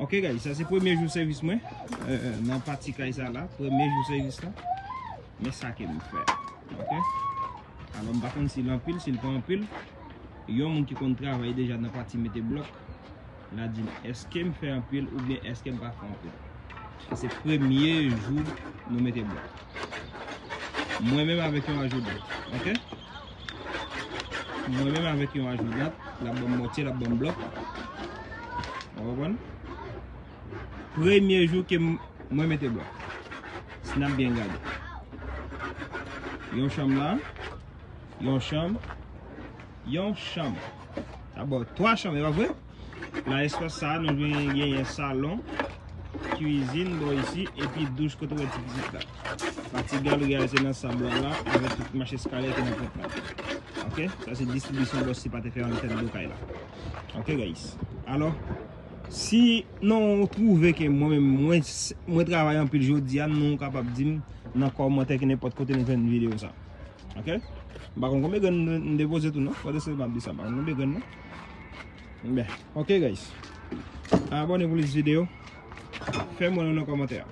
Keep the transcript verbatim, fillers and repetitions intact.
Ok guys, sa se premye jou sèvis mwen, euh, nan pati kay sa la, premye jou sèvis la. Men sa ke m fè. Ok. Alò m pa konn si l anpil, si l pa anpil. Yon moun ki konn travay deja nan pati mete blòk, la di m èske m fè anpil oubyen èske m pa fè anpil. Sa se premye jou nou mete blòk. Mwen menm avèk yon ajoudan. Ok. Mwen menm avèk yon ajoudan, l ap ban m mòtye, l ap ban m blòk. Ou konprann? Premye jou ke m, mwen mete blòk. Si n ap byen gade. Yon chanm la, yon chanm, yon chanm. Sa ba w twa chanm, e pa vre? Nan espas sa, nou jwenn genyen salon, kwizin bò isi, epi douch kote w wè ti pitit la. Pati galeri a se nan sab la la, avèk tout mach eskalye ki nan pòt la. Ok, sa se distribisyon bòs Sipa te fè anndan tèt do kay la. Ok guys. Alò, si nou twouve ke mwen menm, mwen, mwen travay anpil jodi a, nou kapab di m nan kòmantè ki nenpòt kote nou jwenn videyo sa. Ok? M pa konn konbyen grenn m depoze tou non. Fò de se m ap di sa, m pa konn konbyen grenn non. Ben, ok guys. Abòne pou plis videyo. Fè m wè nou nan kòmantè a.